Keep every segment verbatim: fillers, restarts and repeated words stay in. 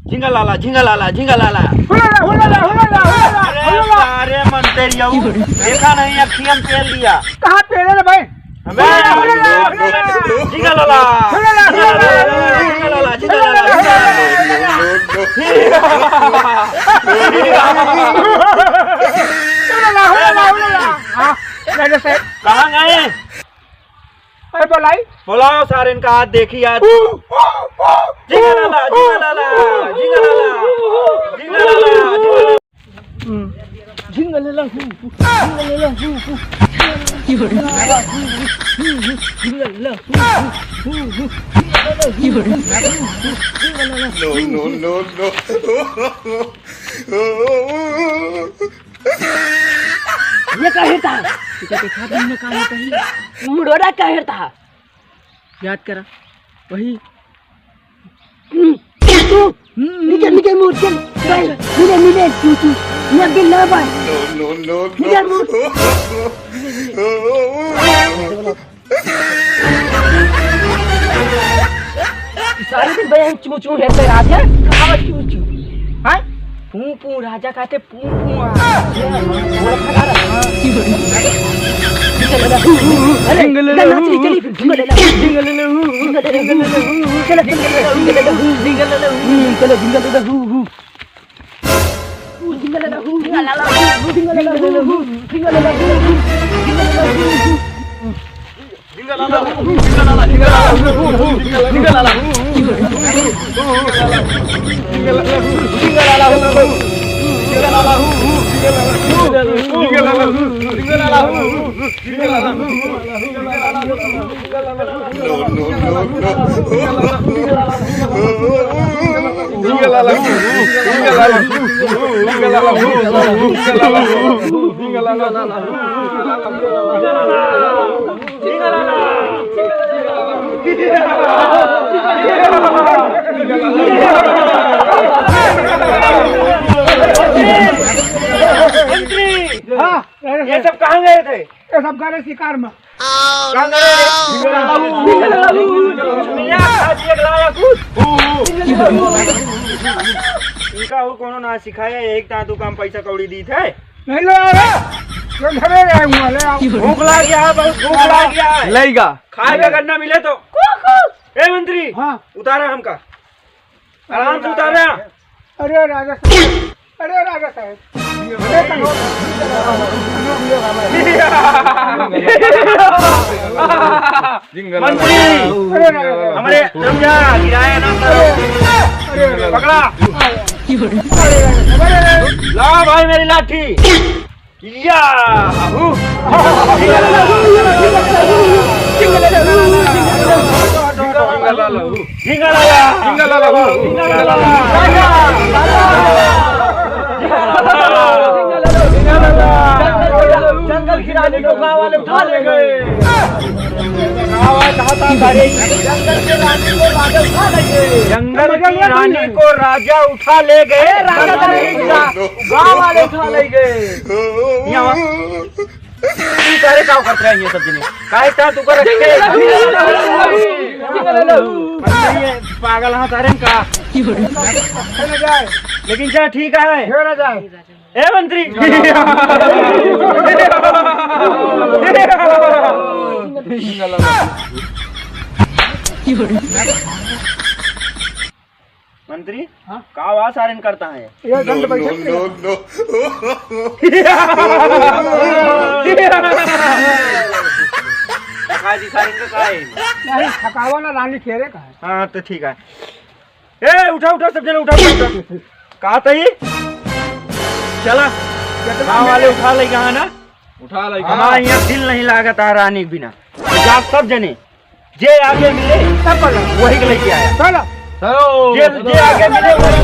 झिंगा लाला, झिंगा लाला, झिंगा लाला। हुलाला, हुलाला, हुलाला, हुलाला, अरे हुलाला। सारे मंत्री यऊ, देखा नहीं अखियन पेल दिया। कहाँ पेले रे भाई? अबे, हुलाला, हुलाला, हुलाला। झिंगा लाला। हुलाला, हुलाला, हुलाला। झिंगा लाला, झिंगा लाला, झिंगा लाला। हुलाला, हुलाला, हुलाला। हाँ, राजा साहब। कहाँ गए? अरे बोलाई। बोलाओ सारे इनका हाथ देखी आज। झिंगा लाला, झिंगा लाला, झिंगा लाला, झिंगा लाला, झिंगा लाला। झिंगा लाला, हू, हू, झिंगा लाला, हू, हू, झिंगा लाला, हू, हू, झिंगा लाला, हू, हू, झिंगा लाला, हू, हू, झिंगा लाला, हू, हू, झिंगा लाला, हू, हू। No, no, no, no। ये का हेरता? ये का हेरता? मुड़ोरा का हेरता? याद करा, वही। हम्म, तू, हम्म। निकल, निकल, मुड़, चल, चल, निकल, निकल, तू, तू, ये अभी ना बाय। No, no, no, no। निकल, मुड़। सारे दिन भाई हम चू चू हेरते रहत है, कहावत चू चू। हाँ? पू पू राजा कहते पू पू आ। अरे, जिंगल ना, ना, चली, चली, फिर जिंगल ना। जिंगल ना, हू, जिंगल ना, हू, हू। चलो, जिंगल ना, जिंगल ना, हू, हू। चलो, जिंगल ना, हू, हू। जिंगल ना, हू, हू। जिंगल ना, हू, हू। जिंगल ना, हू, हू। जिंगल ना, हू, हू। मंत्री, हाँ, ये सब कहाँ गए थे? ये सब गए शिकार में। कहाँ गए रे? यहाँ खा दिए गलाया कुछ। इनका और कोनो ना सिखाया, एक ता तू काम पैसा कौड़ी दी थे। नहीं ले आ रहा। तो घरे रहे हुआ, ले आओ। भूख लाग गया है, बहुत भूख लाग गया है। लेगा। खाए का गन्ना मिले तो। ए मंत्री, हाँ। उतारा हमका। आराम से उतारा। अरे राजा साहब, अरे राजा साहब। अरे कहो। मंत्री, अरे राजा साहब। हमारे समझा, गिराया ना करो। अरे, अरे, अरे। पकड़ा। अरे राजा साहब, अरे, अरे। ला भाई मेरी लाठी। या! हू! झिंगा लाला! झिंगा लाला! झिंगा लाला! जंगल की रानी को गांव वाले उठा ले गए। जंगल की रानी को राजा उठा ले गए। जंगल की रानी को राजा उठा ले गए। अरे, राजा तो नहीं उठा, गांव वाले उठा ले गए। यहाँ तू सारे काम करते रहेंगे सब जने। काहे इतना तू कर रखे? अरे, ये पागल हाँ सारे का। लेकिन जा ठीक है। ए मंत्री। मंत्री, हाँ? का आवाज सारेन करता है? ये गंद बैठे थे। का जी सारेन का का है? नहीं, थकावा ना रानी खेरे का है। हाँ, तो ठीक है। ए, उठा, उठा, सब जने उठा, उठा, उठा। का तई? चला। कितना हाँ, वाले उठा ले कहाँ ना? उठा ले हमारा कहाँ? यहाँ दिल नहीं लागत है रानी के बिना। जा सब जने। जे आगे मिले, सब पर वही के लेके आया। चलो। चलो। जे, जे आगे मिले, वही।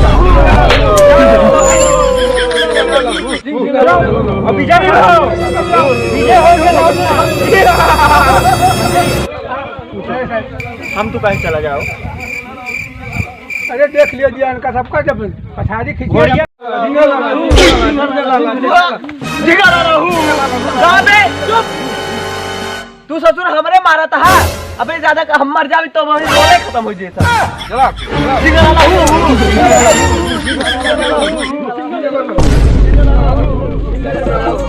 अब विजय हो। विजय हो गया। हम तो कहीं चला जाओ। अरे देख लिया जी, इनका सबका जब पछाड़ी खींची। घोड़िया। दादे, चुप। तू ससुर हमरे मारत हा। अबे ज्यादा का हम मर जावे तो वही रोले खत्म हो जाए सब। चला, चला। जिंगल लाला हू, हू, जिंगल लाला हू, हू, जिंगल लाला हू, हू, जिंगल लाला हू, हू, जिंगल लाला हू।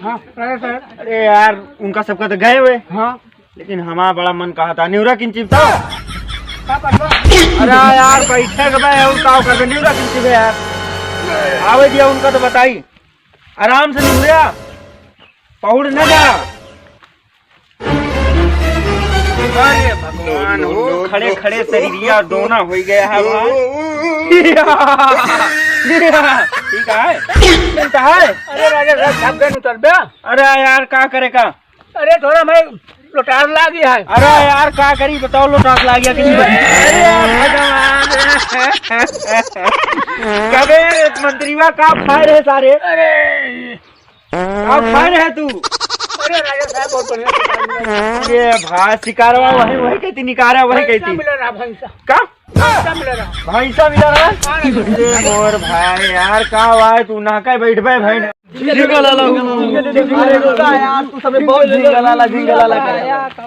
हाँ, राजा साहब। अरे यार, उनका सबका तो गए हुए। हाँ। लेकिन हमारा बड़ा मन कहा था, निउरा किंचित तो। का करबा? अरे यार, बैठे के बे, और का करबे, निउरा किंचित बे यार। आवे दिया उनका तो बताई। आराम से निहुरिया, पहुड़ न जा। अरे भगवान हो, खड़े खड़े शरीरिया डोना हो गया है भाई। ठीक है, मिलता है। अरे राजा साहब, छाप गए उतर बे। अरे यार, का करे का? अरे थोड़ा मैं लोटार लागी है। अरे यार, का करी बताओ, लोटार लागी है कि नहीं? अरे यार भगवान। कबे मंत्रीवा का खाए रहे सारे? अरे। का खाए रहे तू? अरे राजा साहब, बहुत बढ़िया शिकार मिला। ये भाई, शिकारवा वही, वही कहती, निकारा वही भैंसा कहती। मिला रहा, भैंसा। का? भैंसा मिला रहा। भैंसा मिला रहा? हाँ, राजा। अरे मोर भाई, यार, का हुआ है? तू ना कह बैठ बे भाई। झिंगलाला हू। अरे रुका यार, तू सबे बहुत झिंगलाला, झिंगलाला करे।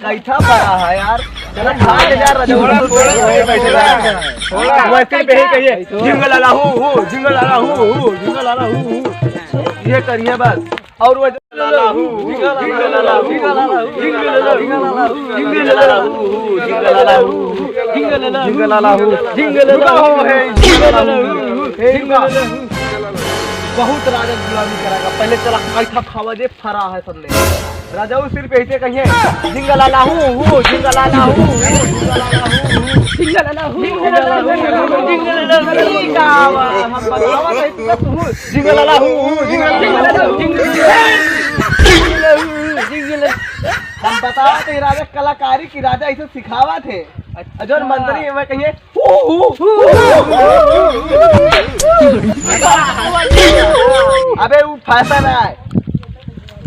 कैसा पड़ा है यार? जरा खा ले यार, राजा। थोड़ा, थोड़ा, थोड़ा, थोड़ा। वैसे ही कहिए, झिंगलाला हू, हू, झिंगलाला हू, हू, झिंगलाला हू, हू। ये करिए बस। और वो झिंगलाला हू, झिंगलाला हू, झिंगलाला हू, झिंगलाला हू, झिंगलाला हू, झिंगलाला हू, झिंगलाला हू, झिंगलाला हू, झिंगलाला हू, झिंगलाला हू, झिंगलाला हू, झिंगलाला हू। बहुत राजा गुलामी करेगा। पहले चला, कैसा खावा जे फरा है सबने। राजा वो सिर्फ ऐसे कहिए, "झिंगलाला हू, हू, झिंगलाला हू, हू, झिंगलाला हू, हू।" झिंगलाला हू, झिंगलाला हू, झिंगलाला हू। ठीक है, आवा, हम बतावा नहीं, तू तो तू। झिंगलाला हू, हू, झिंगलाला हू, झिंगलाला हू। हम बतावा तो ये राजा कलाकारी की राजा ऐसे सिखावा थे। अच्छा। और जो मंत्री है, वह कहिए, अबे, वो फैशन है।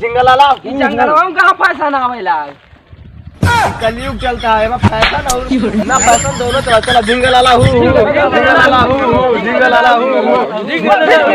झिंगलाला, ई जंगलवा में कहाँ फैशन आवेला? कलयुग चलता है, एमा फैशन और ना फैशन दोनों चला। चला, झिंगलाला हू, हू, झिंगलाला हू, हू, झिंगलाला हू, हू, झिंगलाला हू।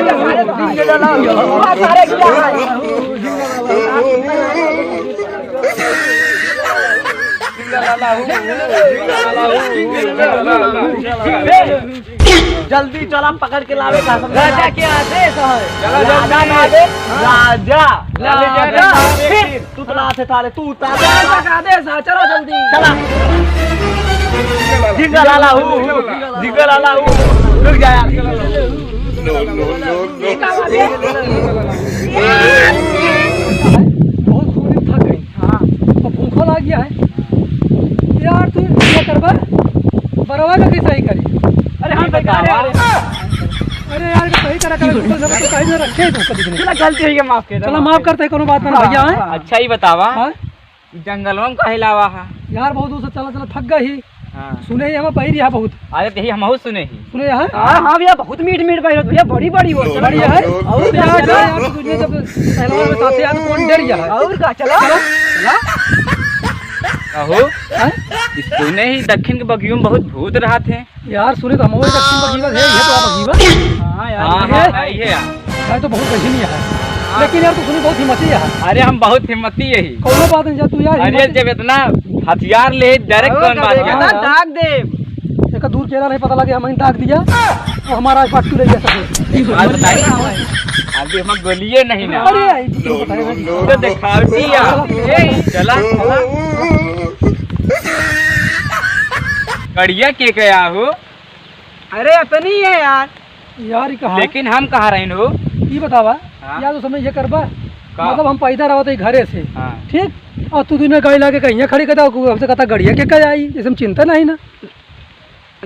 जल्दी चला, पकड़ के लावे का सब। राजा के आदेश है। चला, राजा जल्दी। ना दे, हाँ। राजा। राजा। फिर तू तो लात है थारे, तू उतार। राजा का आदेश है, चलो जल्दी। चला। झिंगलाला हू, हू, झिंगलाला हू। रुक जा यार। ये का बात है? बहुत खूब थक गई। हाँ, तो भूखो लाग गया है। यार, तू ये करबा, बरवा का कैसा ही करी? अरे, हम तो कह रहे हैं। अरे यार, ये सही तरह का, तो सब तो सही में रखे हैं तो कभी नहीं। चला, गलती हुई है, माफ कर दे, चला, माफ माफ कर। करते हैं, कोनो बात ना, हाँ, भैया, हैं? हाँ। अच्छा, ही बतावा, हाँ? जंगलवा में काहे लावा हा? यार, बहुत दूर से चला, चला, थक गई ही। हाँ। सुने ही हम बहिर यहाँ बहुत। अरे, तो यही हमहू सुने ही। सुने यहाँ? हाँ, हाँ भैया, बहुत मीठ मीठ बहिर होत भैया, बड़ी बड़ी होत। बड़ी है? और क्या यार, क्या यार, तुझे जब पहलवान में साथे यार, कौन डर गया है? और का, चला। चला। चला। कहो, हाँ? सुने ही दक्षिण के बगियों में बहुत भूत रहत हैं। यार, सुने तो हम वही दक्षिण बगिया है, ये तो आप बगिया। हाँ यार, हाँ, ये हाँ, है। हाँ, ये है यार। है तो बहुत बढ़िया है। हाँ। लेकिन यार, तू सुनी बहुत हिम्मती है। अरे, हम बहुत हिम्मती यही। कौनो बात नहीं, जा तू यार, अरे, हिम्मती। जब इतना हथियार ले, direct और कौन का बात देगा? करता? दाग दे। एक दूर केला नहीं पता लगे, हम दाग दिया, तो हमारा फाटू ले गया सब। एक बात बताई, अभी हम गोलिये नहीं ना। अरे, आई तो बताए भाई। तो दिखावटी यार। ए, चला, चला। कड़िया के गया हो? अरे, अपनी है यार। यार, ये कहाँ? लेकिन हम कहाँ रहन हो? ये बतावा, हाँ। यार, उस समय ये करबा? का? मतलब, हम पैदा रहत है घरे से, हाँ। ठीक? और तू तूने गाड़ी लाके कहीं खड़ी कर दो, हमसे कहता, "गड़िया के का आई?" जैसे हम चिंता नहीं ना।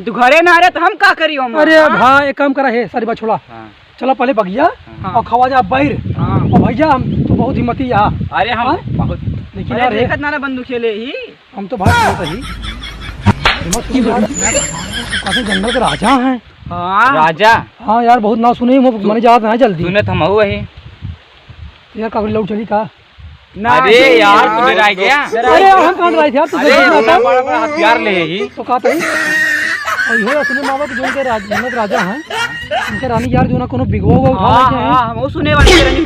तू घरे ना रहे, तो हम का करी हम? अरे हाँ? भाई, एक काम करा है, सारी बात छोड़ा। हाँ। चला पहले बगिया हाँ। और खवा जा बैर। हाँ। और भैया, हम, तू बहुत हिम्मती यहाँ। अरे, हम हाँ? बहुत। लेकिन अरे, यार, देखत ना ना बंदूक खेले ही। हम तो भाई बहुत ही हिम्मत से यार, काफी जंगल के राजा हैं। हाँ। राजा? हाँ यार, बहुत नाम सुने, वो मने जात है जल्दी। सुने तो हम वही। यार, का लौट चली का? ना, अरे नहीं, यार, नहीं। तू डराई गया? अरे यार, हम कहाँ डराई थे यार, तू अरे, जल्दी इतना बता। बड़ा बड़ा हथियार ले ही। तो का तही? और इहो सुने मावा कि जो उनके राज-, जनक राजा हैं, उनके रानी यार जो ना कोनो बिगवा हुआ उठा हाँ, लेके हैं। हाँ, हम वो सुने वाले के रानी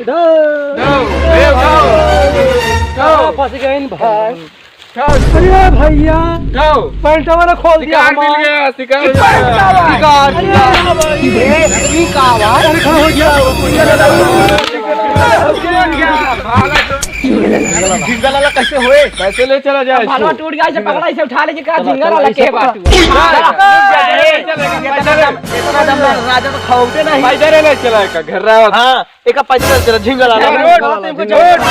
इधर। ए, उठाओ। उठाओ। फंस गए इन भाई। उठाओ। अरे भैया, उठाओ। पैंट वाला खोल दिया शिकार मिल हमारा। गया, शिकार हो गया। शिकार, अरे शिकार। अरे, ये, ये का आवाज? अरे, खड़ा हो गया। झिंगा लाला कैसे होए? कैसे ले चला जाए भालवा इसको? टूट गया, इसे पकड़ा, इसे उठा ले, का चला, झिंगा चला, लाला इसे के पकड़ा। बाटू। हाँ, चला। चला, चला, चला, चला, इतना दम, इतना दम राजा तो खाओगे नहीं। पैदल ही ले चला, का घर रहा। हाँ, एक पैदल चला, झिंगा लाला। झिंगा लाला, झिंगा लाला।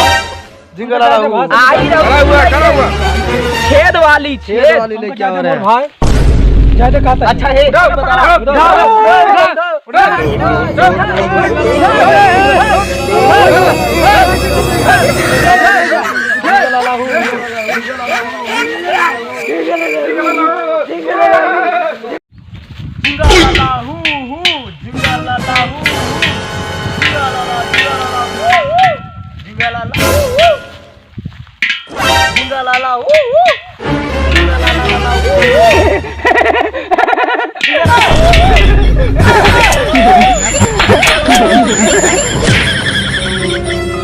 झिंगा लाला। आई रहो। खड़ा हुआ, खड़ा हुआ। छेद वाली, छेद छेद। वाली लेके आ रहे हैं। भाई, ज्यादा कहता है। अच्छा, हे। उठाओ, उठाओ, उठाओ, उठाओ। झिंगा लाला हू हू, झिंगा लाला हू हू, झिंगा लाला, झिंगा लाला हू हू, झिंगा लाला हू हू, झिंगा लाला हू हू, झिंगा लाला हू हू।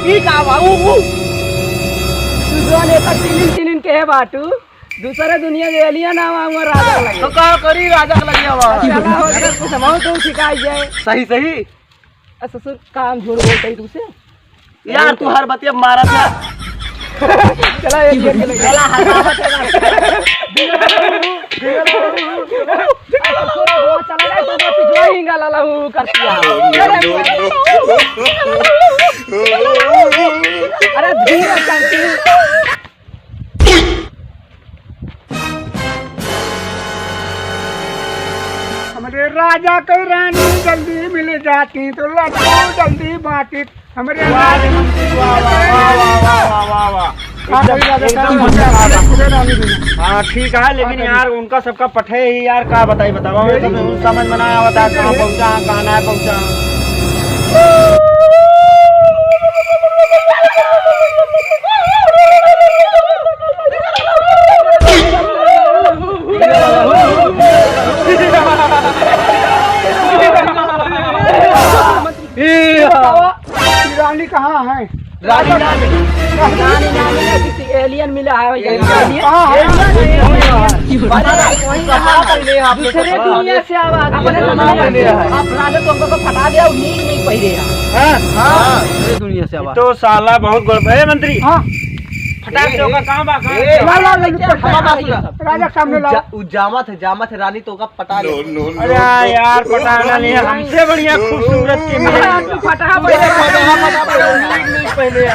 ई का बा? ऊ, ऊ। तू जौन एकर टिनिन टिनिन के है बाटू, दूसरे दुनिया के alien आवा, हुआ राजा लगे। तो का करी राजा के लगे आवा? चला हो, अगर कुछ हम तो सिखाई जाए। सही, सही। आ, ससुर, काम झूठ बोलते ही तुमसे। यार, तू हर बतिया मारा था। चला, एक, एक, एक, चला, हटा, हटा, हटा। चला, चला, चला, पिछुआ हिंगा लाला हू करती है। अरे, धीरे करती। हमरे राजा के रानी जल्दी मिल जाती तो लड्डू जल्दी बांटी। हमरे वाह रे मंत्री, वाह, वाह। हाँ, एकदम, सही बात है, एकदम काम मजा आ गया। हमरे रानी भी। हाँ, ठीक है, लेकिन हाँ, यार, उनका सबका पठे ही यार, का बताई, बतावा, हमें तो नहीं समझ में ना आवता, कहाँ पहुँचा, कहाँ ना पहुँचा। बतावा, रानी कहाँ है? रानी ना मिली। रानी ना मिली, किसी alien मिला है, वही alien। Alien? हाँ, हाँ। Alien, alien। अरे, वही कहाँ मिले आप लोग? दूसरे दुनिया से आवा, अपने जमाने में। आप राजा तो हमको फटा दिया, नीक नहीं पहिरे हैं। हाँ? हाँ, दूसरे दुनिया से आवा। तो साला बहुत गड़बड़ है मंत्री। हाँ। फटाक से ओका कहाँ बा, कहाँ ए, बा? ला, ला, ला, ला, हमारा बात सुना। राजा के सामने लाओ। जा-, उ जामत है, जामत है, रानी तो ओका पटा ले। अरे यार, पटाना नहीं है, हमसे बढ़िया खूबसूरत के मिले। हाँ, तू फटाहा पहले। फटाहा, फटाहा, फटाहा, नीक, नीक पहले।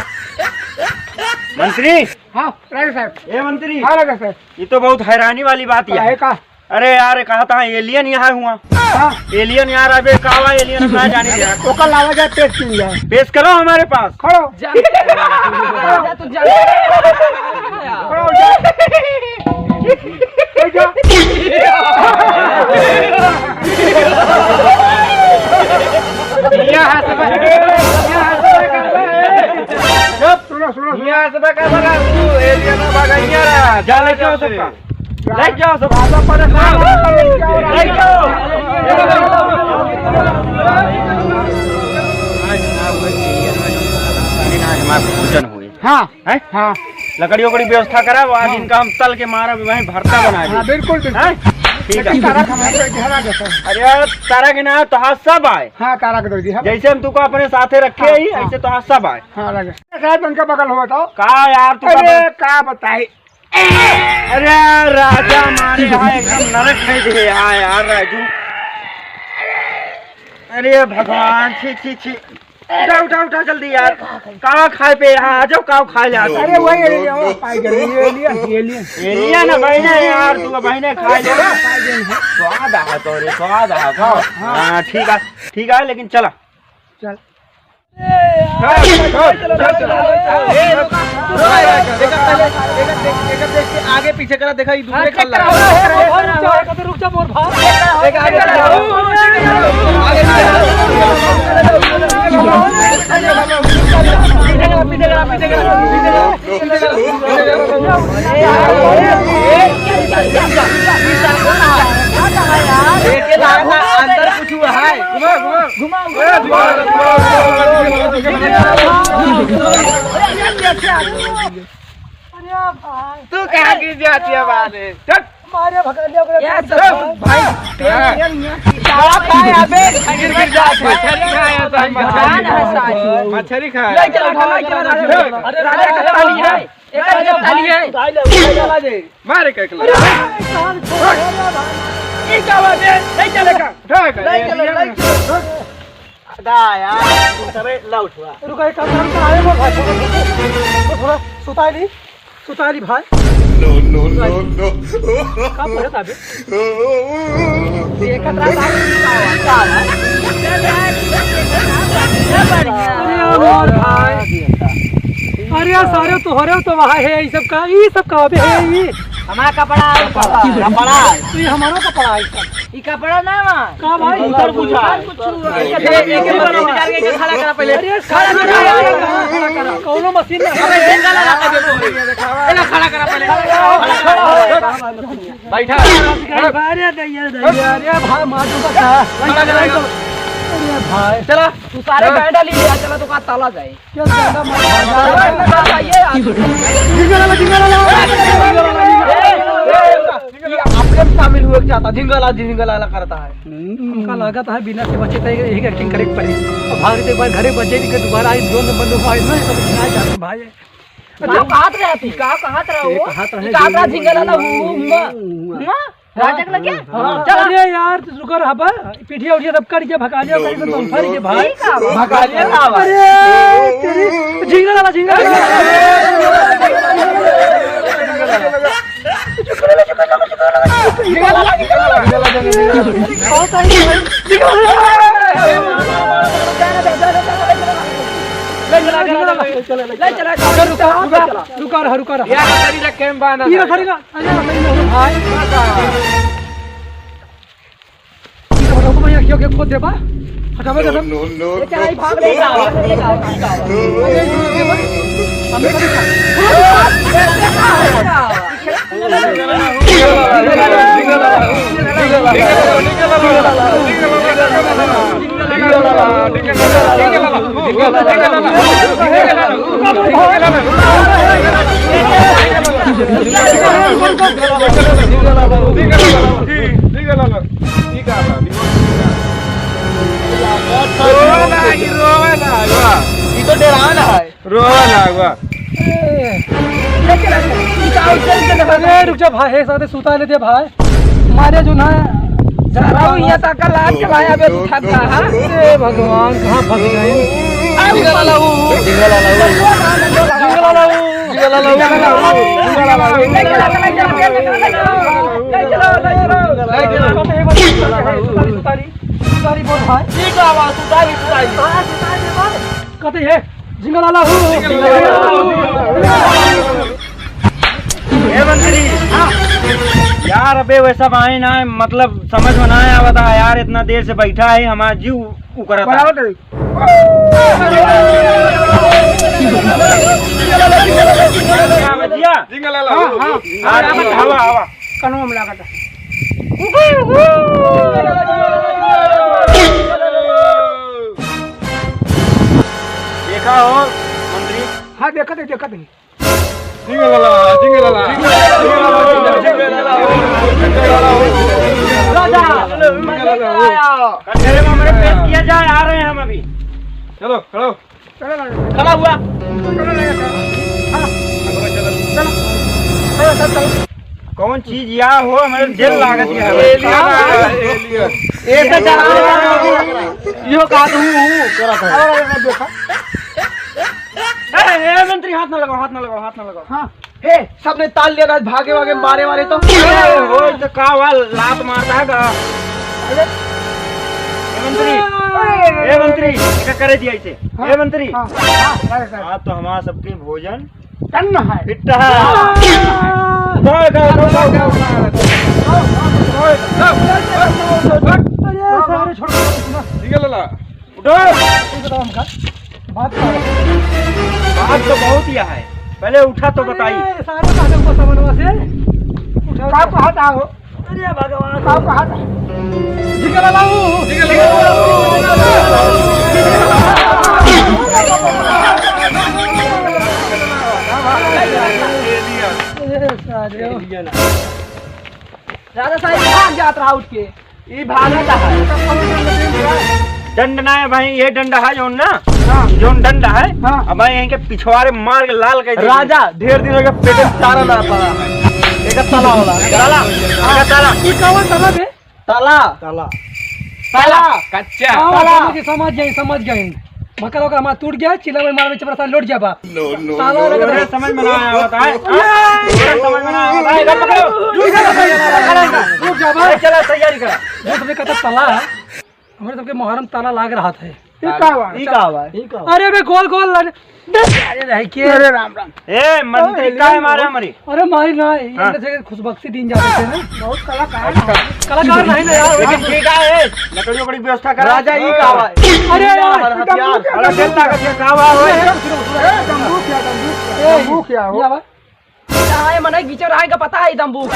मंत्री। हाँ, राजा साहब। ए मंत्री। हाँ, राजा साहब। ये तो बहुत हैरानी वाली बात है। काहे का? अरे यार, कहा था alien यहाँ हुआ। हाँ। Alien यार, अबे कावा alien हम ना जाने यार। ओकर लावा जाए, पेश किया जाए। पेश करो हमारे पास। खड़ो। जा। जा, तू जा। खड़ो हो जा। हो जा। यहाँ से बस। यहाँ से बस। सुनो, सुनो, सुनो। यहाँ से बस, बस, तू alien में भागा, यहाँ रहा। जा लेके आओ सबका। लेके आओ सब। लेके आओ। आज ना हुए कि ये ना हमारे पूजन हुए। हाँ। हैं? हाँ। लकड़ी उकड़ी व्यवस्था करा, आज हाँ। इनका हम तल के मारा, वहीं भरता बना हाँ, दे। बिल्कुल, बिल्कुल। हैं? ठीक है। लेकिन तारा के हमारे घर आ जाता है। अरे यार, तारा के ना, तो हाँ सब आए। हाँ, तारा के दे दी, हाँ। जैसे हम तुमको अपने साथे रखे हाँ, ही, हाँ। ऐसे तो हाँ सब आए। हाँ, लगे। साहब, उनका बगल हो बताओ। का यार, तू अरे, का का बताई? अरे राजा मारे यहाँ एकदम नरक है दे यहाँ यार राजू। अरे भगवान, छी, छी, छी। उठा, उठा, उठा जल्दी यार। का खाए पे यहाँ आ जाओ, का खाए ले आ जाओ। अरे वही alien, वो पाई गए, ये alien, ये alien। Alien ना बहिने यार, तू बहिने खाए ले। स्वाद आ तो रे, स्वाद आ तो। हाँ, ठीक है, ठीक है, लेकिन चला। चल। चल, चल, चल, चल। ए, रुका। रुका, रुका, रुका, पहले, एक, एक, एक, एक, एक, आगे पीछे करा, देखा, ये दूसरे हाँ, चेक कल्ला। करा, और रुक जा, मोर भाव। एक आगे पीछे करा। आगे पीछे करा। पीछे करा, पीछे करा, पीछे करा, पीछे करा। एक, एक, एक, एक, अंदर कुछ हाय, घुमा, घुमा। घुमा, ए, घुमा, घुमा, घुमा। अरे भाई। तू कहाँ गिर जाती है बात है? चल। मारे भगा लिया ओकरे ये बाप सब रे। भाई, तेल, हाँ। तेल, तेल। क्या खाए अबे? गिर, गिर जाती है। मछरी खाए, मछरी। मछरी खाए। ले चलो, उठा, ले चलो, उठा, ले चलो। अरे, राजा का ताली है। एक ताली है। मारे का एकला। अरे, साल छोड़, अरे भाई। ई का बात है? नहीं चलेगा। उठा के। नहीं चलेगा, नहीं चलेगा। दा यार, तू सबे लौट हुआ। रुका, एक काम कर, आए वो भाई, थोड़ा, थोड़ा, थोड़ा सुता ली, सुता ली भाई। No, no, no, no। का बोलत अबे? देखत रहा, का है? अरे यार, मोर भाई। अरे यार, सारे तोहरे तो वहाँ है, ये सब का, ये सब का अबे है, ये? हमारा कपड़ा है, कपड़ा। कपड़ा है। तो ये हमारा कपड़ा है, इसका। ई कपड़ा ना मा। का भाई? उधर बुझा। कुछ हुआ। एक, एक, एक, एक, एक, एक खड़ा करा पहले। अरे, खड़ा करा, खड़ा करा, खड़ा करा। कौनो मशीन ना। अबे, झिंगा लगा के दे दो। एला खड़ा करा पहले। बैठा। अरे दैया, दैया, अरे भाई, मार दूंगा का? खड़ा करा। अरे भाई। चला, तू सारे हाँ। बैंडा ले लिया, चला, तो का ताला जाए। क्या ज्यादा मत भागा। ये आदमी। झिंगा लाला, झिंगा लाला। ये अपने में शामिल हुए के चाहता, झिंगा लाला, झिंगा लाला करता है। हमका लागत है बिना से बचे तो यही एक्टिंग करे के पड़ी। अब भाग के एक बार घरे बचे नहीं, दोबारा आई, जोन बंद हुआ, इतना ही सब सुनाया जाता है भाई। का कहत रहे तू? का कहत रहे हो? कहत रहे का कहत रहे झिंगा लाला, हुआ, हुआ। हुआ? राजा के लगे? हाँ। चल। अरे यार, तू शुक्र हबा, पिठिया उठिया सब कट के भगा लिया, कहीं तो तुम फर के भाई। ठीक है। भगा लिया ना भाई। अरे, तेरी झिंगा लाला, झिंगा लाला। झिंगा लाला, झिंगा लाला, झिंगा लाला। बहुत आई है। ले चला, ले चला, ले चला, ले चला। रुका, रुका, रुका, रुका, रुका। यार, गाड़ी रखे हम बाना। ये खड़ी का। अरे, अरे, अरे, भाई। ठीक है, बताओ, भैया, क्यों, क्यों खोद देबा? हटावे के सब। No, no, ये क्या है, भाग लेगा, भाग लेगा, भाग लेगा। अरे, ये, ये, ये, हम लोग रोवे ना, ई रोवे ना, रोवे। ई तो डरावे ना है। रोवे लागबा। अरे, रुक जा भाई, एक साथ सुता लेते भाई। मारे जो ना। सारा यहाँ तक का लात चलाया बे, तू थक रहा है। हे भगवान, कहाँ फंस गए? आ, निकल आला हूँ। निकल आला हूँ। निकल आला हूँ। निकल आला हूँ। सुतारी, सुतारी बोल भाई। ठीक है, आवाज सुतारी, सुतारी। कते है? झिंगा लाला हो। ए मंत्री, हाँ। यार, अबे वैसा भाई ना, मतलब, समझ में ना आवत है यार, इतना देर से बैठा है, हमारा जीव उकरत है। बराबर है। क्या बजिया? झिंगा लाला हो। हाँ, हाँ। हाँ, हवा, हवा। कनवा में लागत है। देखा हो मंत्री। हाँ, देखत है, देखत है। झिंगा लाला, झिंगा लाला। राजा, कचहरे में हमारे पेश किया जाए, आ रहे हैं हम अभी। चलो, खड़ो। चलो ना। खड़ा हुआ। चलो ना, चलो। हाँ। चलो, चलो, चलो। कौन चीज या हो, हमारे जेल लागत है। एलियन आया है, एलियन। ये तो डरा रहा है। यो का तू हूँ, हूँ, करा था। और, और, और देखा। ए, ए, मंत्री, हाथ ना लगाओ, हाथ ना लगाओ, हाथ ना लगाओ। हाँ। हे, सबने ताल लिया ना, भागे वागे मारे वारे तो। ए, हो, तो का हुआ, लात मारता है का? अरे। ए मंत्री, ए मंत्री, एका करे दिया इसे। हाँ, ए मंत्री। हाँ, हाँ, करे, करे। आज तो हमारा सबके भोजन टन है। फिट है। हाँ। जाओ, जाओ, जाओ, जाओ। अरे, सारे छोड़ दो, सुना। ठीक है, लाला। उठो। ये बताओ हमका, बात का है? बात तो बहुत ही है, पहले उठा तो अरे, बताइए। सारे बात हमको समझवा से उठा। का कहा था हो? अरे भगवान। का कहा था? निकल लाओ। निकल लाओ। राजा साहब भाग जात रहा उठ के। ई भागत है। डंड ना है भाई, ये डंड है जौन ना, हाँ। जौन डंड है, हाँ। अब भाई यहीं के पिछवाड़े मार के लाल कर दे। राजा, ढेर दिन हो गया, पेट में चारा ना पड़ा। एक तला होला। तला, एक तला। ई कौन तला बे? तला। तला। तला। कच्चा। हाँ, तला। समझ गए, समझ गए, समझ गए। मकर ओकर हमार टूट गया, चिल्ला में मार में चपरा साथ लौट गया बा। No, no, ताला no, लगा no। था। समझ में ना आया होता है। अरे! समझ में ना आया होता है। इधर पकड़ो। रुक जा, रुक जा, रुक जा, भाई। अरे, चला, तैयारी करा। जो तुमने कहा था ताला, हमारे सबके मोहर्रम ताला लाग रहा था। ई का बा? ई का बा? ई का बा? अरे बे, गोल गोल लड़-, अरे रह के। अरे राम राम। ए, मंत्री अरे, काहे मारे हमरी? अरे मारी ना, ये हाँ। अंदर से खुशबख्शी दिन जाते थे ना। बहुत कलाकार। अच्छा। कलाकार नहीं ना यार। लेकिन ठीक है, लकड़ी उकड़ी व्यवस्था करा। राजा, ई का बा? अरे यार। हमारा हथियार। अरे, चल ना, का बा, भाई? ए, बंदूक क्या, बंदूक क्या? ए, बंदूक क्या हो? क्या बा? चाहे मने गीचो रहे का पता है, दम भूख।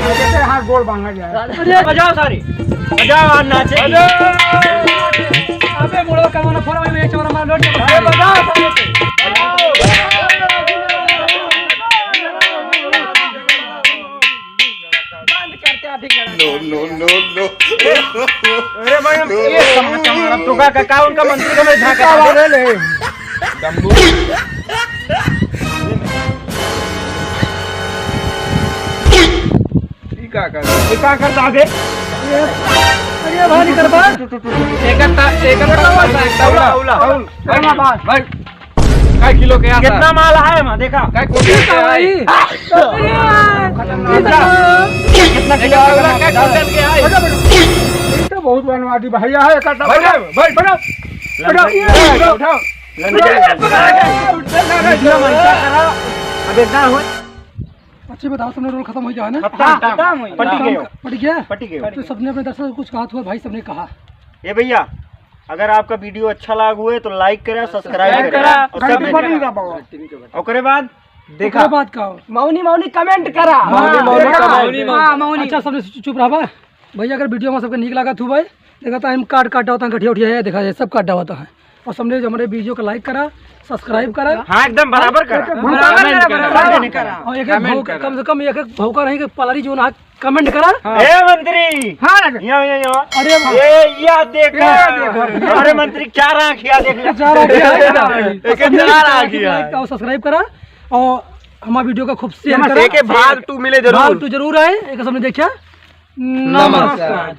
जैसे हाथ गोड़ बांधा जाए। अरे बजाओ सारे, बजाओ और नाचे। अबे मुड़ो कमाना फोड़ा, वही चोर मार लोट। अरे बजाओ सारे। बंद करते हैं अभी। No, no, no, no। अरे भाई, हम ये समझ हमारा तो का, का, का उनका मंत्री का मैं झांका क्या बात है ले? ई का कर? ई का कर दादे? अरे भाई, निकर बाहर। एक ता-, एक ता-, उला, उला, उला। भाई, भाई, भाई। कै किलो के आता? कितना माल है वहाँ, देखा? कै कुंटल के है? भाई। कितना किलो के है? कै कुंटल के है? ये तो बहुत बनवा दी भैया, है इकट्ठा। बैठ, बैठ, बैठ। बैठ, बैठ, उठाओ। अब इतना हो। अच्छी बताओ, सबने रोल खत्म हो गया है ना? खत्म, हाँ, खत्म। खत्म हो गया। पटी गयो। पटी गया? पटी गयो। तो सबने अपने दर्शक को कुछ कहा था भाई, सबने कहा। ए भैया, अगर आपका video अच्छा लाग हुए तो like करा, subscribe subscribe करा, करा, और घंटी सब बटन दबाओ। ओकरे बाद देखा। ओकरे बाद का हो? मौनी मौनी comment करा। मौनी मौनी हाँ, comment। हाँ, मौनी। अच्छा, सबने चुप रहा बा। भैया, अगर video में सबके नीक लागत हो भाई, देखा था हम काट काट डालता है, गठिया उठिया है, देखा जाए, सब काट डालता है। और सबने जो हमारे video को like करा, subscribe करा। हाँ, एकदम बराबर करा। बराबर करा, बराबर करा। और एक एक comment भौंक-, करा। कम से कम एक एक भौंका नहीं कि पलारी जो ना comment करा। हाँ। ए मंत्री। हाँ, राजा। यहाँ, यहाँ, यहाँ। अरे वाह। ए, यह देखा। ये देखा। अरे मंत्री, क्या राखिया देख ले। क्या राखिया है? एक क्या राखिया है? Like और subscribe करा और हमारे video का खूब share करा। एक भाग two मिले जरूर। भाग two जरूर आए, एक सबने देखा। नमस्कार। नमस्कार।